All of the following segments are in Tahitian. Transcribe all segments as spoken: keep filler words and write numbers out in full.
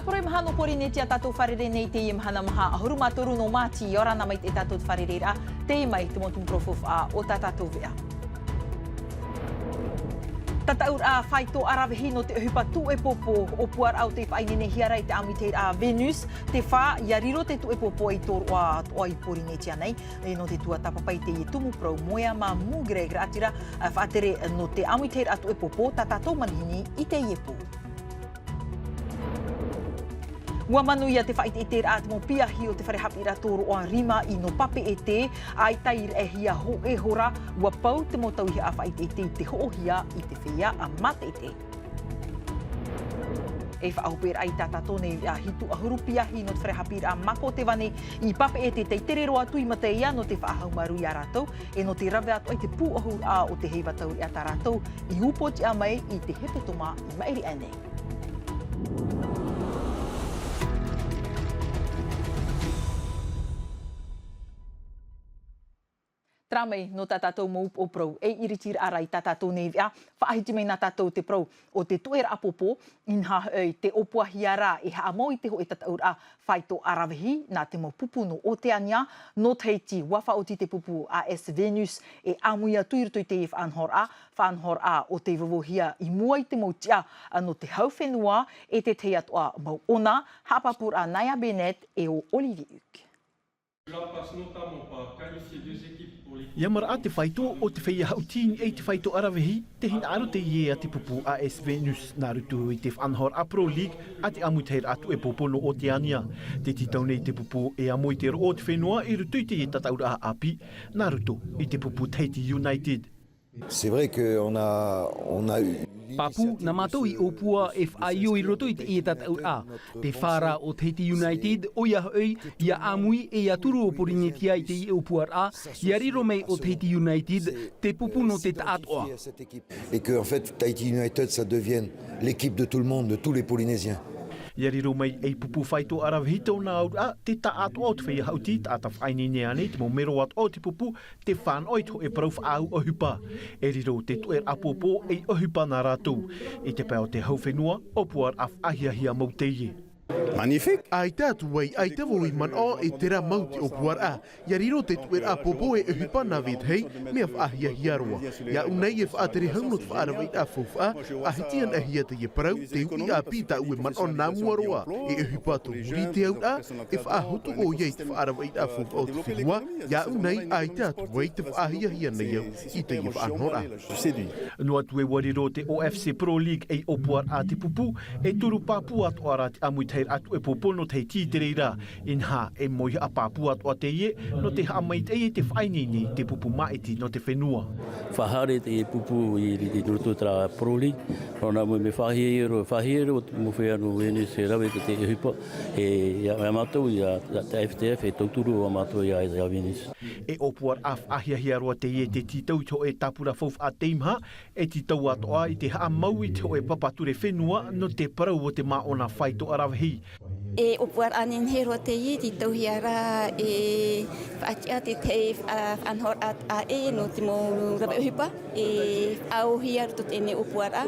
Parau e maha nō Pōrīnetia tātou fārerei nei i teie mahana maha ʻahuru mā toru nō Māti, ʻia ora na mai te tātou fārereiraʻa, teie mai te mau tumu parau faufaʻa o tā tātou veʻa. Tataʻuraʻa faito ʻaravihi nō te ʻohipa tuʻepopo, ʻōpuaraʻa o tei faʻaineinehia ra i te ʻāmuitahiraʻa Venus, te fā, ʻia riro te tuʻepopo i tōroʻa atoʻa i Pōrīnetia nei, e nō te tuatāpapa i teie tumu parau, Moeama Mugreg rāʻatira, ā, faʻatere nō te ʻāmuitahiraʻa tuʻepopo, tā tātou manihini i teie pō. ʻUa manuia te faʻaʻiteʻiteraʻa te mau piahi o te fare haʻapiʻiraʻa tōroʻa rima i nō Papeʻete, ʻaita i raʻehia hōʻē hora, ʻua pau te mau tauihaʻa faʻaʻiteʻite i te hoʻohia i te feiā a Mateʻete. E faʻahoperaʻa i tā tātou nei veʻa, hitu ʻahuru piahi nō te fare haʻapiʻiraʻa Mako Tevane i Papeʻete tei tere roa atu i Mataia nō te faʻahaumaru ia rātou, e nō te rave atoʻa i te pūʻohuraʻa o te heiva taureʻa tā rātou i upoʻotiʻa mai i te hepetoma i maʻiri aʻe nei. Terā mai nō tā tātou mau upoʻo parau, e iritiraʻa ra i tā tātou nei veʻa, faʻahiti mai na tātou te parau o te tuʻeraʻa pōpō, inaha hoʻi te ʻōpuahia ra e haʻamau i te hōʻē tataʻuraʻa faito ʻaravihi, nā te mau pupu nō Oteania, nō Tahiti, ʻua faʻaoti te pupu A S Venus, e ʻāmui atu i roto i teie faʻanahoraʻa, faʻanahoraʻa o tei vauhia i mua i te mau tiʻa nō te hau fenua, e te tahi atoʻa mau ʻona, haʻapāpūraʻa nā ia Bennett e ʻo Olivier Huc. ʻIa maraʻa te faito o te feiā haʻuti i niʻa i te faito ʻaravihi, te hinaʻaro teie a te pupu A S Venus, nā roto i te faʻanahoraʻa Pro League a te ʻāmuitahiraʻa tuʻepopo nō Oteania. Tē tītau nei te pupu e amo i te roʻo o te fenua i roto i teie tataʻuraʻa ʻāpī, nā roto i te pupu Tahiti United. C'est vrai que on a, on a eu l'idée Pāpū, nā mātou i ʻōpua e faʻaio i roto i teie tataʻuraʻa. Te fā ra o Tahiti United, ʻoia hoʻi, ʻia ʻāmui e ʻia turu ʻo Pōrīnetia i teie ʻōpuaraʻa, ʻia riro mai ʻo Tahiti United te pupu nō te taʻatoʻa. Et que, en fait, Tahiti United, ça devienne l'équipe de tout le monde, de tous les Polynésiens. ʻIa riro mai ei pupu faito ʻaravihi tōna auraʻa, te taʻatoʻa o te feiā haʻuti, taʻata faʻaineine nei te mau mero atoʻa o te pupu, te fānaʻo i te hōʻē parau faʻaau ʻohipa. E riro te tuʻeraʻa pōpō ei ʻohipa nā rātou. I te pae o te hau fenua, ʻōpuaraʻa faʻahiahia mau teie. Magnifique. ʻAita atu ai, ʻaita vau i manaʻo e terā mau te ʻōpuaraʻa. ʻIa riro te tuʻeraʻa pōpō ei ʻohipa nā vetahi, mea faʻahiahia roa. Iāʻu nei e faʻatere hau nō te faʻaravaʻiraʻa faufaʻa, ʻa hiti anaʻe hia teie parau, te uʻi ʻāpī tāʻu e manaʻo nā mua roa. E ʻohipa tō muri i te auraʻa, e faʻahotu ʻoia i te faʻaravaʻiraʻa faufaʻa o te fenua, iāʻu nei ʻaita atu ai te faʻahiahia nei au i teie faʻanahoraʻa. Noa atu e ʻua riro te O F C Pro League ei ʻōpuaraʻa te pupu, e turu pāpū atoʻa ra te ʻāmuitahiraʻa tuʻepopo nō Tahiti i te reira, inaha e mau haʻapāpū atoʻa teie, nō te haʻamaitaʻi i te faʻaineine i te pupu māʻiti nō te fenua. Faʻahaere teie pupu i, i, i roto i terā Pro League, nō nā mua mea faʻahiahia roa, faʻahiahia roa te mau feiā nō Venus e rave te, te ʻohipa, e, ia, ia mātou, ia, ia te F T F, e tauturu ā mātou ia, ia Venus. E ʻōpuaraʻa faʻahiahia roa teie tē tītau i te hōʻē tāpura faufaʻa teimaha, e tītau atoʻa i te haʻamau i te hōʻē papa ture fenua nō te parau o te māʻona faito ʻaravihi. E ʻōpuaraʻa nehenehe roa teie, tītauhia ra e faʻatiʻa te tahi, ā, faʻanahoraʻa ʻāʻe nō te mau rave ʻohipa, e faʻaauhia roto teie ʻōpuaraʻa,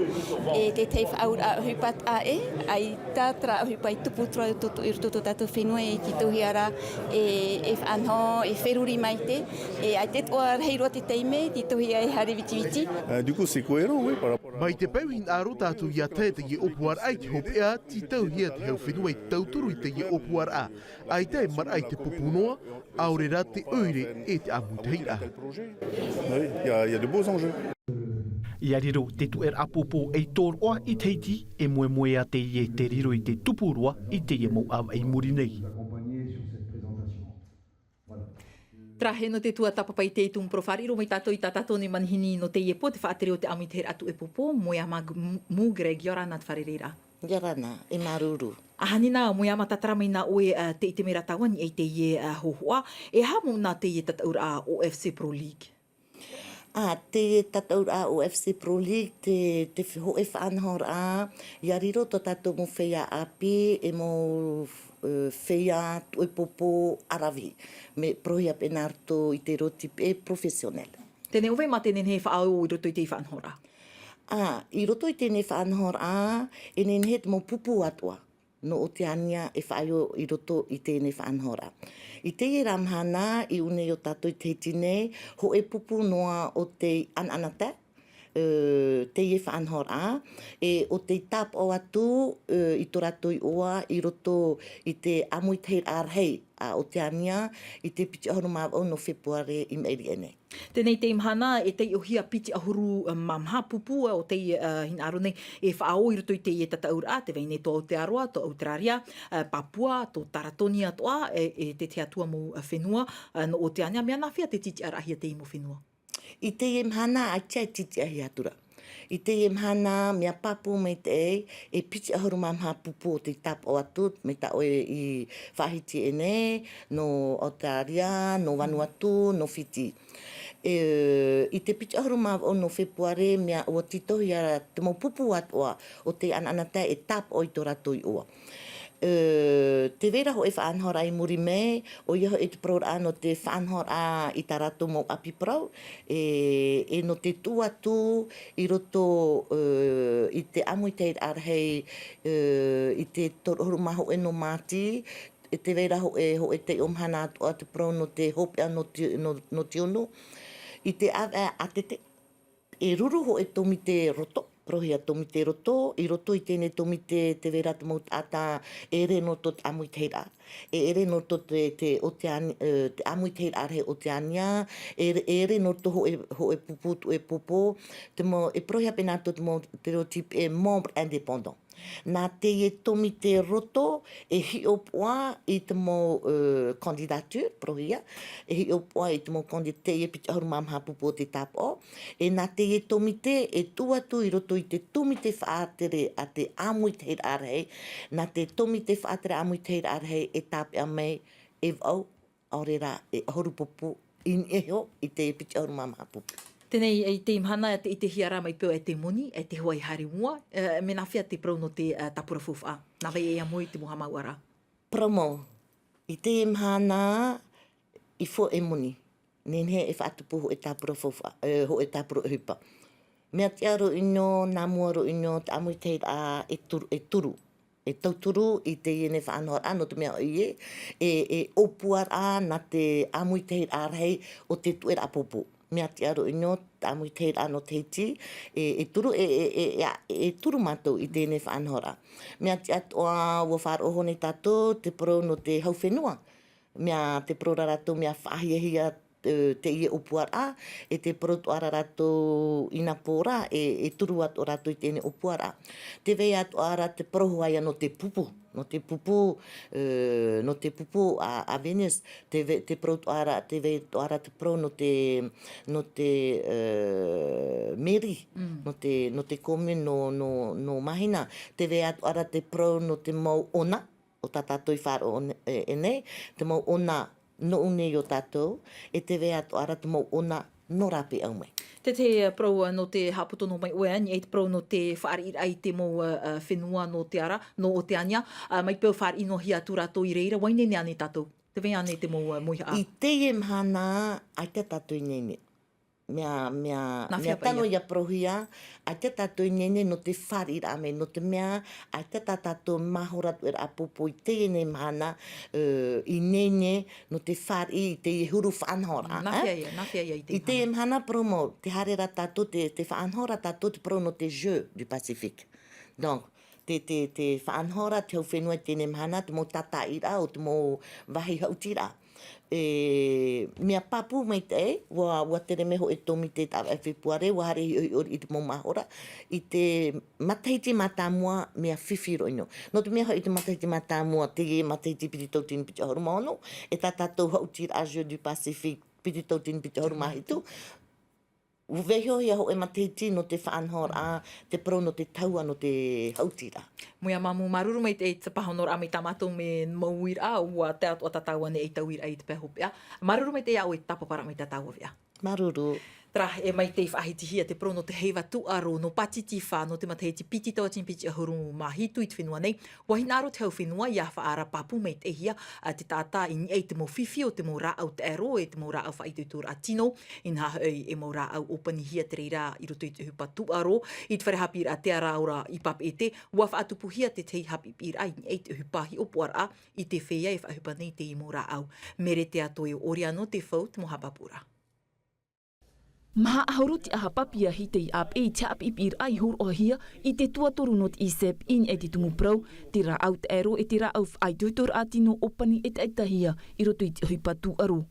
e te tahi faʻaauraʻa ʻohipa ʻāʻe, ʻaita terā ʻohipa i tupu atu ra i roto, i roto tō tātou fenua, e tītauhia ra e, e faʻanaho, e feruri maite, e ʻaita atoʻa rahi roa te taime, tītauhia e haere vitiviti. Euh, du coup, c'est cohérent, oui, par rapport à Mai te peu hinaʻaro tātou ʻia tae teie ʻōpuaraʻa i te hopeʻa, tītauhia te hau fenua i tauturu i teie ʻōpuaraʻa. ʻAita e maraʻa i te pupu noa, ʻaore rā te ʻoire e te ʻāmuitahiraʻa. Oui, il y a, il y a de beaux enjeux. ʻIa riro te tuʻeraʻa pōpō ei tōroʻa i Tahiti, e moemoeā teie tē riro i te tupu roa i teie mau ʻāvaʻe i muri nei. Terā, e nō te tuatāpapa i te tumu parau, faʻariʻi roa mai tātou i tā tātou nei manihini nō teie pō, te faʻatere o te ʻāmuitahiraʻa tuʻepopo, Moeama Mugreg, ʻia ora na te fārereiraʻa. ʻIa ora na, e māuruuru. ʻAhani nā, Moeama, tātara mai nā ʻoe, ā, tē ʻite mai ra tāua i niʻa i teie, ā, hōhoʻa, e aha mau nā teie tataʻuraʻa O F C Pro League? Ā, teie tataʻuraʻa O F C Pro League, te, te hōʻē faʻanahoraʻa, ʻia riro tō tātou mau feiā ʻāpī, e mau, ē, feiā tuʻepopo ʻaravihi. Mea parauhia paʻi nā roto i te rōtipe professionnel. Teie ʻoe mā te nehenehe e faʻaau i roto i teie faʻanahoraʻa? Ā, i roto i teie faʻanahoraʻa, e nehenehe te mau pupu atoʻa. nō Oteania e faʻaio i roto i teie faʻanahoraʻa. I teie mahana i ʻō nei iā tātou i Tahiti nei, hōʻē pupu noa o te ʻanaʻanatae, teie faʻanahoraʻa, e ʻo tei tāpaʻo atu i tō rātou iʻoa i roto i te ʻāmuitahiraʻa rahi a Oteania i te piti ʻahuru mā vaʻu nō Fepuare i maʻiri aʻe nei. Teie mahana e taiʻohia piti ʻahuru mā maha pupu o teie hinaʻaro nei e faʻaō i roto i teie tataʻuraʻa, tē vai nei tō Aotearoa, tō Auteraria, Papua, tō Taratonia atoʻa, e te tahi atu mau fenua nō Oteania. Mea nāfea te titiʻaraʻahia teie mau fenua? I teie mahana ʻaita e titiʻahia atu ra. I teie mahana mea pāpū maitaʻi e piti ʻahuru mā maha pupu o tei tāpaʻo atu, mai tā ʻoe i faʻahiti aʻe nei, nō Aoteraria, nō Vanuatu, nō Fiti. E, i te piti ʻahuru mā vaʻu nō Fepuare mea ʻua tītauhia te mau pupu atoʻa o te ʻanaʻanatae e tāpaʻo i tō rātou iʻoa. E, tē vai ra hōʻē faʻanahoraʻa i muri mai, ʻoia hoʻi te parauraʻa nō te faʻanahoraʻa i tā rātou mau ʻapi parau, e, e nō te tuʻu atu i roto, e, i te ʻāmuitahiraʻa rahi, e, i te toru ʻahuru mā hōʻē nō Māti, e tē vai ra hōʻē, hōʻē taiʻo mahana atoʻa te parau nō te hopeʻa nō Ti-, nō, nō Tionu. I te ʻāvaʻe ʻātete, e ruru hōʻē tōmite roto, parauhia tōmite roto, i roto i teie tōmite tē vai ra te mau taʻata e ʻere nō roto te ʻāmuitahiraʻa. E ʻere nō roto te, te Otean-, e, te ʻāmuitahiraʻa rahi Oteania, e ʻere, e ʻere nō roto hōʻē, hōʻē pupu, tuʻe popo, te mau, e parauhia pēnā atu te mau, te reo tīpī e membre indépendant. Nā teie tōmite roto e hiʻopoʻa i te mau, e, candidature, parauhia, e hiʻopoʻa i te mau candi-, teie piti ʻahuru mā maha pupu o te tāpaʻo, e nā teie tōmite e tuʻu atu i roto i te tōmite faʻatere a te ʻāmuitahiraʻa rahi, nā te tōmite faʻatere ʻāmuitahiraʻa rahi e tāpeʻa mai e vaʻu, ʻaore rā e ʻahuru pupu i niʻa iho i te piti ʻahuru mā maha pupu. Teie, i teie mahana, tē ʻitehia ra mai pea e te moni, e te hoa i haere i mua, e, mea nāfea te parau nō te, e, tāpura faufaʻa? Nā vai ïa ʻoe i te mau haʻamāuʻaraʻa? Parau mau, i teie mahana, i fua e moni. Nehenehe e faʻatupu hōʻē tāpura faufaʻa, e, hōʻē tāpura ʻohipa. Mea tiʻa roa ʻino, nā mua roa ʻino, te ʻāmuitahiraʻa e turu, e turu. E tauturu i teie faʻanahoraʻa, nō te mea ʻoia, e, e ʻōpuaraʻa nā te ʻāmuitahiraʻa rahi o te tuʻeraʻa popo. Mea tiʻa roa ʻino, te ʻāmuitahiraʻa nō Tahiti, e, e turu, e, e, e, e, e turu mātou i teie faʻanahoraʻa. Mea tiʻa atoʻa, ʻua faʻaroʻo nei tātou, te parau nō te hau fenua. Mea te parau ra rātou, mea faʻahiahia, e, teie ʻōpuaraʻa, e te parau atoʻa ra rātou i nā pō ra, e, e turu atoʻa rātou i teie ʻōpuaraʻa. Tē vai atoʻa ra te parau hoʻi ïa nō te pupu, nō te pupu, e, nō te pupu a, a Venus, tē vai, te parau atoʻa ra, tē vai atoʻa ra te parau nō te, nō te, e, mairie, nō te, nō te commune, nō, nō, nō Mahina, tē vai atoʻa ra te parau nō te mau ʻona, ʻo tā tātou i faʻaroʻo ne-, e, e nei, te mau ʻona nō ʻō nei iā tātou, e tē vai atoʻa ra te mau ʻona nō rāpae mai. Te, te, e, parau, e, nō te haʻapoto noa mai ʻoe, e, i te parau nō te fāriʻiraʻa i te mau, e, e, fenua nō te ara, nō Oteania, e, mai pea fāriʻi noa hia atu rātou i reira, ʻua ineine ānei tātou? Tē vai ānei te mau, e, mauhaʻa? I teie mahana, ʻaita tātou i ineine. Mea, mea, mea tano ïa parauhia, ʻaita tātou i ineine nō te fāriʻiraʻa mai, nō te mea, ʻaita tā tātou mahora tuʻeraʻa popo i teie mahana, e, i ineine nō te fāriʻi i teie huru faʻanahoraʻa, e? Nāfea ïa, nāfea ïa i teie mahana? I teie mahana parau mau, tē haere ra tātou, tē, tē faʻanaho ra tātou te parau nō te Jeux du Pacifique. Donc, te, te, te faʻanaho ra te hau fenua i teie mahana, te mau tātaʻiraʻa, ʻo te mau vāhi haʻutiraʻa. E, mea pāpū maitaʻi, ʻua, ʻua tere mai hōʻē tōmite i te ʻāvaʻe Fepuare, ʻua haere hiʻohiʻo i te mau mahora, i te matahiti mātāmua, mea fifi roa ʻino. Nō te mea hoʻi i te matahiti mātāmua, teie matahiti piti tauatini piti ʻahuru mā ono, e tā tātou haʻutiraʻa Jeux du Pacifique, piti tauatini piti ʻahuru mā hitu, ʻua vaiiho hia hōʻē matahiti nō te faʻanahoraʻa, te parau nō te tahua nō te haʻutiraʻa. Moiaʻa māmū, māuruuru maitaʻi i te pāhonoraʻa mai tā mātou mea mau uiraʻa, ʻua tae atoʻa tā tāua nei tauiraʻa i te pae hopeʻa. Māuruuru maitaʻi iā ʻoe i te tāpaparaʻa mai tā tāua veʻa. Māuruuru. Tarahe mai tei faʻahitihia te parau nō te heiva tūʻaro nō Pātitifa nō te matahiti piti tauatini piti ʻahuru mā hitu i te fenua nei. Ua hinaʻaro te hau fenua ia faʻaara pāpū maitaʻihia te taʻata i niʻa i te mau fifi o te mau rāʻau taʻero e te mau rāʻau faʻaitoitoraʻa tino. Inaha hoʻi e mau rāʻau ʻōpanihia te reira i roto i te ʻohipa tūʻaro i te fare haʻapiʻiraʻa Te Ara Ora i Papeʻete. Ua faʻatupuhia te tahi haʻapiʻiraʻa i niʻa i te ʻohipa hiʻopoʻaraʻa i te feiā e faʻaʻohipa nei teie mau rāʻau. Meretea Toeoʻoreano te fau te mau haʻapāpūraʻa. Maha ʻahuru te ʻaha papiahi tei ʻāpeʻe i te haʻapiʻipiʻiraʻa i hōroʻahia i te tuatoru nō te ISEP i niʻa i te tumu parau, te rāʻau taʻero e te rāʻau faʻaitoitoraʻa tino ʻōpani ʻetaʻetahia i roto i te ʻohipa tūʻaro.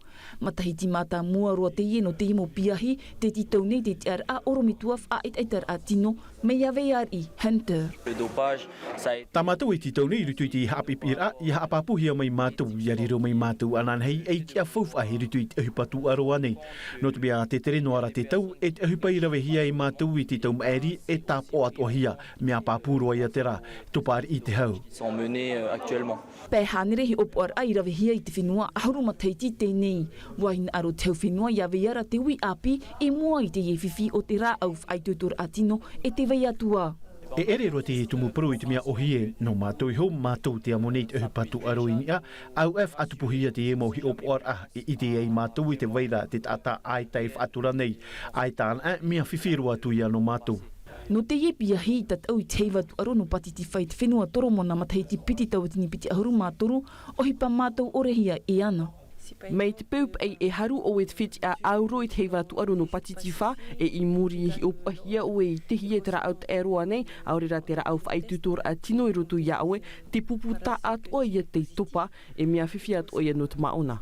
Matahiti mātāmua roa teie nō teie mau piahi, tē tītau nei te tiʻaraʻa ʻorometua faʻaʻetaʻetaraʻa tino mai iā Veiariʻi Hunter. Le dopage, ça a été Tā mātou e tītau nei i roto i te haʻapiʻipiʻiraʻa, ia haʻapāpūhia mai mātou, ia riro mai mātou ananahi ei tiʻa faufaʻa i roto i te ʻohipa tūʻaro ānei. Nō te mea te tere noa ra te tau, e te ʻohipa i ravehia e mātou i te tau maʻiri, e tāpaʻo atoʻahia, mea pāpū roa ia terā, topa ariʻi te hau. Sont menées, euh, actuellement. Pae hānere hiʻopoʻaraʻa i ravehia i te fenua ʻahuru matahiti teie nei. Ua hinaʻaro te hau fenua ia vai ra te uʻi ʻāpī i mua i teie fifi o te rāʻau faʻaitoitoraʻa tino e te vai atu ā. E ʻere roa te tumu parau i te mea ʻōhie, nō mātou iho, mātou te amo nei te ʻohipa tūʻaro i niʻa, ʻaore e faʻatupuhia teie mau hiʻopoʻaraʻa, e ʻite ai mātou i te vai ra te taʻata ʻaita e faʻatura nei, ʻaita anaʻe, mea fifi roa atu ia nō mātou. Nō teie piahi i tataʻu i te heiva tūʻaro nō Pātitifa i te fenua Toromona matahiti piti tauatini piti ʻahuru mā toru, ʻohipa mātou ʻorehia e ana. Mai te peu paʻi e haru ʻoe te fetiʻa ʻauro i te heiva tūʻaro nō Pātitifa, e i muri i hiʻopoʻahia ʻoe i te hia te rāʻau taʻero ānei, ʻaore rā te rāʻau faʻaitoitoraʻa tino i roto iā ʻoe, te pupu taʻatoʻa ia tei topa, e mea fifi atoʻa ia nō te māʻona.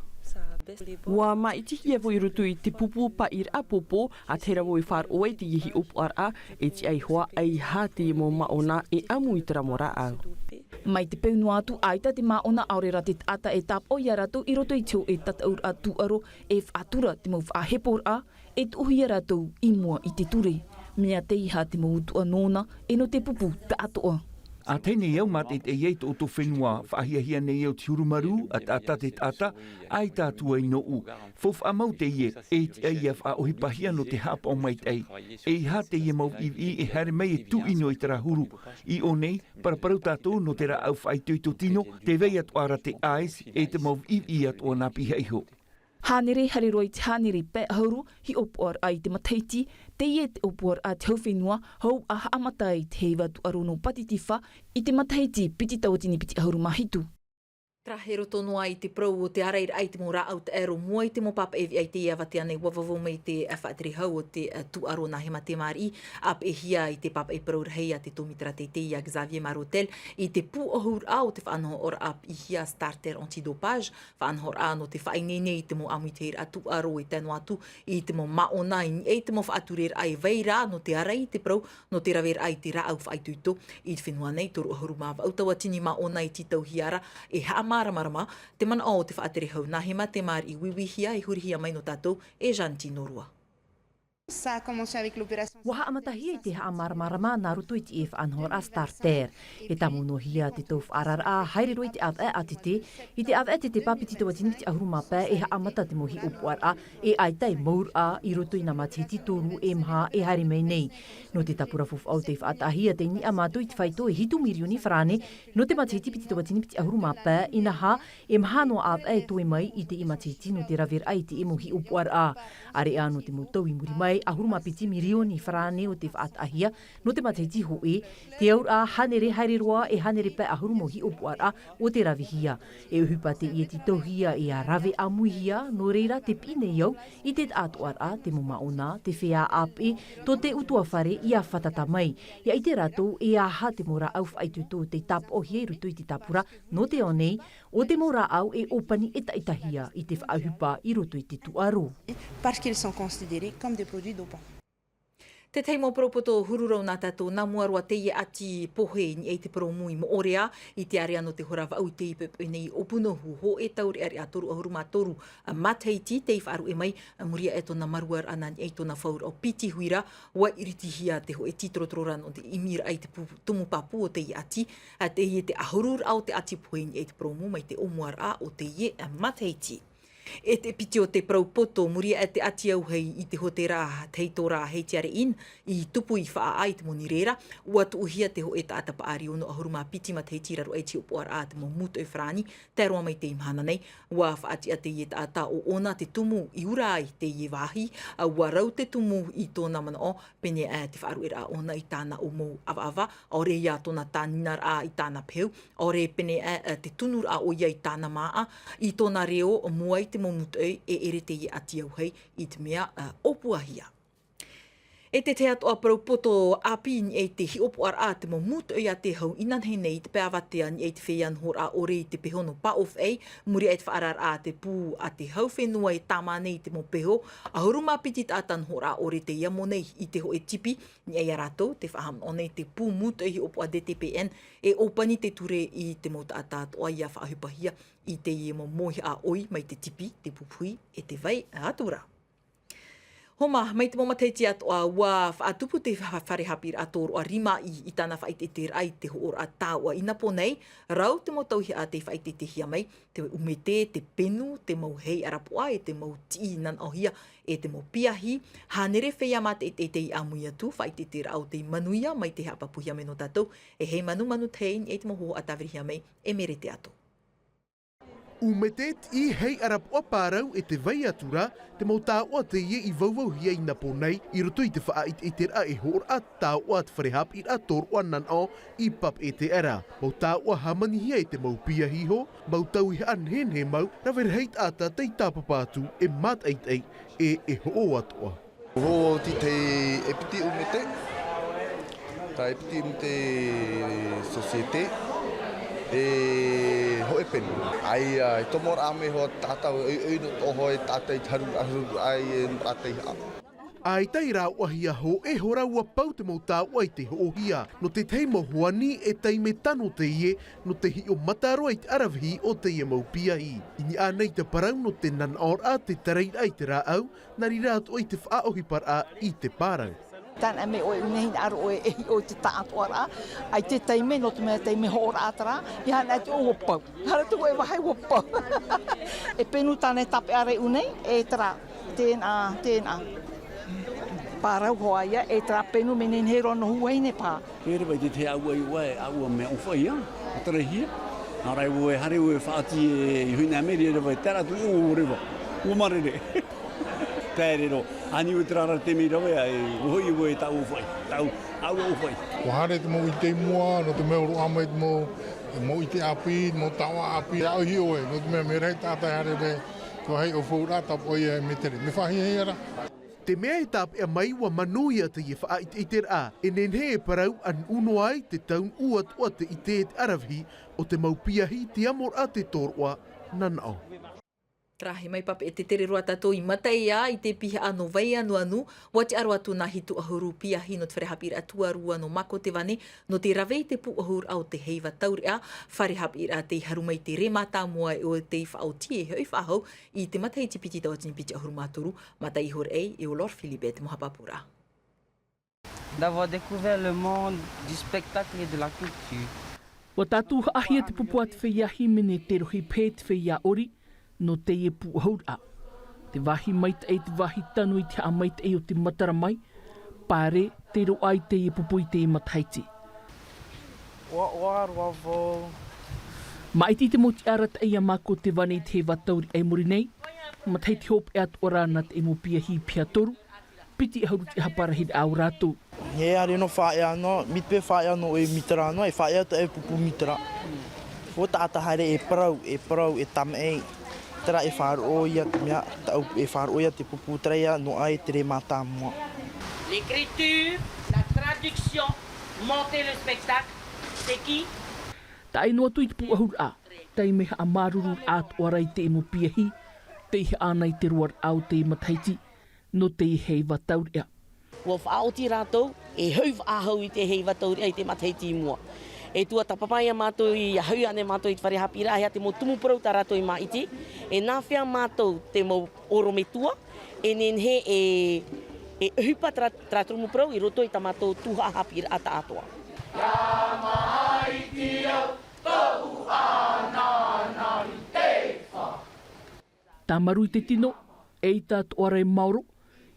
Ua māʻitihia vau i roto i te pupu paʻiraʻa pōpō, a te reira vau e faʻaroʻo ai teie hiʻopoʻaraʻa, e tiʻa iho ā, ʻeiaha teie mau māʻona e ʻamu i terā mau rāʻau. Mai te peu noa atu, ʻaita te māʻona ʻaore rā te taʻata e tāpaʻo ia rātou i roto i te hōʻē tataʻuraʻa tūʻaro, e faʻatura te mau faʻaheporaʻa, e tuʻuhia rātou i mua i te ture. Mea teiaha te mau utuʻa nōna, e nō te pupu taʻatoʻa. ʻA tae nei au mātaʻitaʻi ai tō ʻoutou fenua, faʻahiahia nei au te huru marū, a taʻata te taʻata, ʻaita atu ai nōʻu. Faufaʻa mau teie, e tiʻa ia faʻaʻohipahia nō te haʻapaʻo maitaʻi. ʻEiaha teie mau viʻiviʻi e haere mai e tuʻi noa i terā huru. I ʻō nei, paraparau tātou nō te rāʻau faʻaitoito tino, te vai atoʻa ra te ice, e te mau viʻiviʻi atoʻa nā piha iho. Hānere, haere roa i te hānere pae ʻahuru, hiʻopoʻaraʻa i te matahiti, teie te ʻōpuaraʻa te hau fenua, hou ʻa haʻamata ai te heiva tūʻaro nō Pātitifa i te matahiti piti tauatini piti ʻahuru mā hitu. Tarahe roto noa i te parau o te ārairaʻa i te mau rāʻau taʻero mua i te mau pāpaʻi veʻa i teie avatea nei, ua vavau mai te faʻaterehau o te tūʻaro nā Hema Temariʻi, ʻāpeʻehia i te pāpaʻi parau rahi a te tōmitera teitei a Xavier Marotelle, i te pūʻohuraʻa o te faʻanahoraʻa piʻihia starter anti-dopage, faʻanahoraʻa nō te faʻaineine i te mau ʻāmuitahiraʻa tūʻaro e tae noa atu i te mau māʻona i niʻa i te mau faʻatureraʻa e vai ra nō te ārai i te parau nō te raveraʻa i te rāʻau faʻaitoito. I te fenua nei, toru ʻahuru mā vaʻu tauatini māʻona e tītauhia ra e haʻamāramarama. Te manaʻo o te faʻaterehau nā Hema Temariʻi, uiuihia e hurihia mai nō tātou e Jeanne Tinorua. Ça a commencé avec l'opération. Ua haʻamatahia i te haʻamāramarama nā roto i te faʻanahoraʻa starter. E tāmau noa hia te tau faʻaararaʻa, haere roa i te ʻāvaʻe ʻātete, i te ʻāvaʻe tete pāpiti tauatini piti ʻahuru mā pae e haʻamata te mau hiʻopoʻaraʻa, e ʻaita e mauraʻa i roto i nā matahiti toru e maha e haere mai nei. Nō te tāpura faufaʻa o tei faʻataʻahia tei niʻa mātou i te faito e hitu mirioni farāne, nō te matahiti piti tauatini piti ʻahuru mā pae, inaha, e maha noa ʻāvaʻe e toe mai i teie matahiti nō te raveraʻa i teie mau hiʻopoʻaraʻa. ʻĀreʻa nō te mau tau i muri mai, ʻahuru mā piti mirioni farāne o tei faʻataʻahia, nō te matahiti hōʻē, te auraʻa hānere haere roa e hānere pae ʻahuru mau hiʻopoʻaraʻa o tei ravehia. E ʻohipa teie tītauhia e rave ʻāmuihia, nō reira tē piʻi nei au i te taʻatoʻaraʻa, te mau māʻona, te feiā ʻāpeʻe, tō te ʻutuāfare ia fātata mai. ʻIa ʻite rātou e aha te mau rāʻau faʻaitoito tei tāpaʻohia i roto i te tāpura nō te ao nei, ʻo te mau rāʻau e ʻōpani ʻetaʻetahia i te faʻaʻohipa i roto i te tūʻaro. Parce qu'ils sont considérés comme des produits dopants. Te tahi mau parau poto huru rau nā tātou, nā mua roa teie ʻati pohe i niʻa i te porōmu i Moʻorea, i te ārea nō te hora vaʻu i teie poʻipoʻi nei i Ōpunohu, hōʻē taureʻareʻa toru ʻahuru mā toru matahiti tei faʻaruʻe mai, muri aʻe tōna maruaraʻa nā niʻa i tōna fauraʻo piti huira, ua iritihia te hōʻē tītorotoro ra nō te ʻimiraʻa i te pu-, tumu pāpū o teie ʻati, a teie te ʻahururaʻa o te ʻati pohe i niʻa i te porōmu mai te ʻōmuaraʻa o teie matahiti. E te piti o te parau poto, muri aʻe te ʻati auahi i te hōtēra Teitora Heitiare Inn i tupu i Faʻaʻā i te moni reira, ʻua tuʻuhia te hōʻē taʻata paʻari ono ʻahuru mā piti matahiti i raro aʻe i te hiʻopoʻaraʻa a te mau mūtoʻi farāni, tae roa mai i teie mahana nei. ʻUa faʻatiʻa teie taʻata ʻo ʻōna te tumu i ʻura ai teie vāhi, ʻa ʻua rau te tumu i tōna manaʻo, pēnei aʻe te faʻaruʻeraʻa ʻōna i tāna ʻōmou ʻavaʻava, ʻaore ia tōna tāninaraʻa i tāna pehu, ʻaore pēnei aʻe te tunuraʻa ʻoia i tāna māʻa, i tōna reo mua i te mau mūtoʻi e ʻere teie ʻati auahi i te mea, ā, ʻōpuahia. E te tahi atoʻa parau poto ʻāpī i niʻa i te hiʻopoʻaraʻa a te mau mūtoʻi a te hau inanahi nei i te pae avatea i niʻa i te feiā nohoraʻa ʻore i te peho nō Paʻofeʻi, muri aʻe i te faʻaararaʻa a te pū a te hau fenua e tāmā nei i te mau peho, ʻahuru mā piti taʻata nohoraʻa ʻore tei amo nei i te hōʻē tipi, i niʻa ia rātou, tē faʻahaʻamanaʻo nei te pū mūtoʻi hiʻopoʻa D T P N, e ʻōpani te ture i te mau taʻata atoʻa ʻia faʻaʻohipahia i teie mau mōihaʻa ʻoi mai te tipi, te pupuhi, e te vai atu ra. Homa, mai te mau matahiti atoʻa, ʻua faʻatupu te fa-, fare haʻapiʻiraʻa tōroʻa rima i, i tāna faʻaʻiteʻiteraʻa i te hoʻoraʻa tāuʻa i Napo nei, rau te mau tauihaʻa tei faʻaʻiteʻitehia mai, te ʻumete, te penu, te mau hei ʻarapoʻa, e te mau tiʻi nanaʻohia, e te mau piahi, hānere feiā mātaʻitaʻi tei ʻāmui atu, faʻaʻiteʻiteraʻa o tei manuia, mai te haʻapāpūhia mai nō tātou, e hei manumanu tei, e te mau hōhoʻa tāvirihia mai, e Merete Ato. ʻUmete, tiʻi, hei ʻarapoʻa, pārau e te vai atu ra, te mau tāuʻa teie i vauvauhia i Napo nei, i roto i te faʻaʻiteʻiteraʻa e hoʻoraʻa tāuʻa a te fare haʻapiʻiraʻa tōroʻa nanaʻo i Papeʻete ra. Mau tāuʻa hāmanihia e te mau piahi iho, mau tauihaʻa nehenehe mau, rave rahi taʻata tei tāpapa atu e mātaʻitaʻi e, e hoʻo atoʻa. Hou au i te ʻEpiti ʻUmete, tā ʻEpiti ʻUmete Société, e hōʻē penu. ʻAi, ā, e tomo ra mai hoʻi taʻata, e, e, nō tō hōʻē taʻata i te haru, haru, ʻai, e, nō taʻata i haʻa. ʻAita i rāveʻahia hōʻē hora ʻua pau te mau tāuʻa i te hoʻohia, nō te tahi mau hoani e taime tano teie, nō te hiʻo mata roa i te ʻaravihi o teie mau piahi. I niʻa nei te parau nō te nanaʻoraʻa te tarairaʻa i te rāʻau, nā reira atoʻa i te faʻaʻohiparaʻa i te pārau. Tāna e mea ʻoe ʻunehi nā ʻaro ʻoe e hiʻo i te taʻatoʻaraʻa, ʻaita e taime, nō te mea taime hoʻoraʻa terā, i hana atu ʻua pau. Hara tu ʻoe vāhi ʻua pau. E penu tāna e tāpeʻa ra i ʻunei, e terā, tēnā, tēnā. Pārau hoʻi ia, e terā penu mea nehenehe roa nō Huahine paha. E reva i te tahi ʻāua i ʻoe, ʻāua mea ʻōfaʻi ia, ʻa tarahia. Nā reira ʻoe, haere ʻoe faʻati e Huahine Mary, e reva, terā atu ʻoe reva. ʻUa marere. Tae rero. Ani ʻoe terā ra te mea rave, ʻae, ʻua hoʻi ʻoe tāʻu ʻōfaʻi, tāʻu, ʻāua ʻōfaʻi. ʻUa haere te mau ʻite i mua, nō te mea ʻua roaʻa mai te mau, mau ʻite ʻāpī, mau tāuʻa ʻāpī, e aʻo iho ʻoe, nō te mea mea rahi taʻata e haere mai, ʻua hei ʻaufau ra, tāpaʻo ia e mea tere. Mea faʻahiahia ra. Te mea e tāpeʻa mai ʻua manuia teie faʻaʻiteʻiteraʻa, e nehenehe e parau ʻa nuʻu noa ai te taunuʻu atoʻa te ʻite e te ʻaravihi o te mau piahi te amoraʻa te tōroʻa nanaʻo. Terā, mai Papeʻete, tere roa tātou i Mataia, i te pihaʻa nō Vaianuanu, ʻua tiʻa roa atu nā hitu ʻahuru piahi nō te fare haʻapiʻiraʻa tuarua nō Mākotevane, nō te rave i te pūʻohuraʻa o te heiva taureʻa, fare haʻapiʻiraʻa tei haru mai te rē mātāmua e ʻo tei faʻaoti e hoʻi faʻahou i te matahiti piti tauatini piti ʻahuru mā toru, Mataia Horeʻai, e ʻo Laure Philibert te mau haʻapāpūraʻa. D'avoir découvert le monde du spectacle et de la culture. ʻUa tātou haʻahia te pupu a te feiā hīmene, tē rohi paha te feiā ʻori, nō teie pūʻohuraʻa. Te vāhi maitaʻi, te vāhi tano i te haʻamaitaʻi o te matara mai, pāre, tei roaʻa i teie pupu i teie matahiti. ʻOaʻoa roa vau. Māʻiti te mau tiʻa arataʻi a Mākotevane i te heiva taureʻa i muri nei, matahiti hopeʻa atoʻa ra nā te mau piahi piha toru, piti ʻahuru te ʻaha parahiraʻa o rātou. E ʻere noa faʻaea noa, mea paʻi faʻaea noa e mitara noa, e faʻaea taʻe pupu mitara. ʻO taʻata haere e parau, e parau, e tāmaʻi, terā e faʻaroʻo ia te mea, tāʻu e faʻaroʻo ia te pupu, terā ia noaʻa e te rē mātāmua. L'écriture, la traduction, monter le spectacle, c'est qui? Tae noa atu i te pūʻohuraʻa, taime haʻamāuruururaʻa atoʻa ra i te mau piahi, tei haʻa ana i te roaraʻa o te matahiti, nō te heiva taureʻa. ʻUa faʻaoti rātou, e hoʻi faʻahou i te heiva taureʻa i te matahiti i mua. E tuatāpapa ia mātou, ʻia hoʻi ānei mātou i te fare haʻapiʻiraʻa, e aha te mau tumu parau tā rātou i māʻiti, e nāfea mātou te mau ʻorometua, e nehenehe e, e ʻohipa terā, terā tumu parau i roto i tā mātou tuhaʻa haʻapiʻiraʻa tāʻatoʻa. ʻIa māʻiti au, tohu ʻānānā i te fā. Tāmaru i te tino, eʻita atoʻa ra e maoro,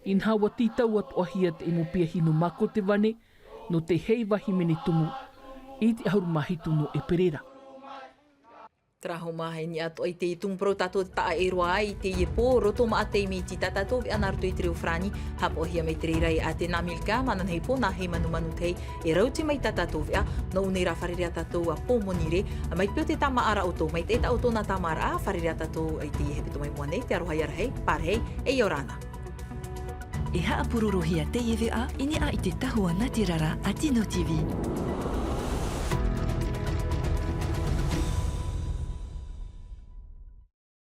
inaha ua tītau atoʻahia te ʻemo piahi nō Makotevane, nō te heiva hīmene tumu, i te ʻahuru mā hitu nō ʻEperēra. Terā hoʻi mā, e niʻa atoʻa i te tumu parau tātou e taʻa ʻē roa ai i teie pō, roto maʻa te miti tā tātou veʻa nā roto i te reo farāni, haʻapaʻohia mai te reira e Atena Milka, māna nei pō nā hei manumanu te hei, e rauti mai tā tātou veʻa, nō ʻō nei rā fārerei ā tātou ā Pōmonire, mai te peu tē tāmāʻa ra ʻoutou, mai te taʻa o tōna tāmāraʻa, fārerei ā tātou i teie hepetoma i mua nei, te aroha ia Rahei, pārahi, e ʻia ora na. E haʻapurorohia teie veʻa i niʻa i te tahua nā te rara a Tino TV.